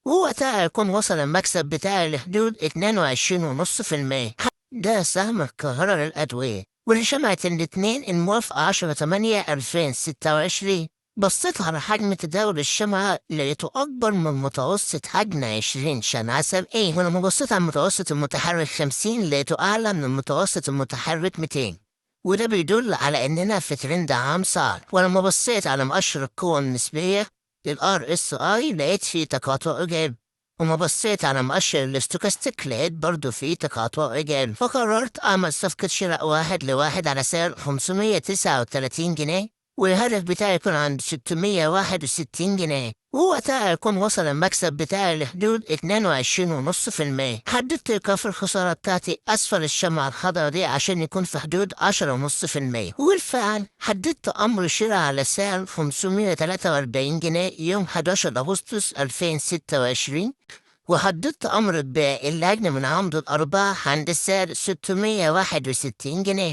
ووقتها يكون وصل المكسب بتاعي لحدود 22.5%. ده سهم القاهرة للأدوية، واللي شمعة الاثنين الموافقة 10/8/2026. بصيت على حجم تداول الشمعة لقيته أكبر من متوسط حجم 20 شمعة سابقين، ولما بصيت على المتوسط المتحرك 50 لقيته أعلى من المتوسط المتحرك 200، وده بيدل على إننا في ترند عام صاعد. ولما بصيت على مؤشر القوة النسبية لل RSI لقيت فيه تقاطع إيجابي، وما بصيت على مؤشر ال stochastic لقيت برضو فيه تقاطع إيجابي، فقررت أعمل صفقة شراء 1 ل1 على سعر 539 جنيه، والهدف بتاعي يكون عند 661 جنيه، ووقتها يكون وصل المكسب بتاعي لحدود 22.5%. حددت إيقاف الخسارة بتاعتي أسفل الشمعة الخضراء دي عشان يكون في حدود 10.5%، وبالفعل حددت أمر شراء على سعر 543 جنيه يوم 11 أغسطس 2026، وحددت أمر البيع اللي من عند الأرباح عند السعر 661 جنيه.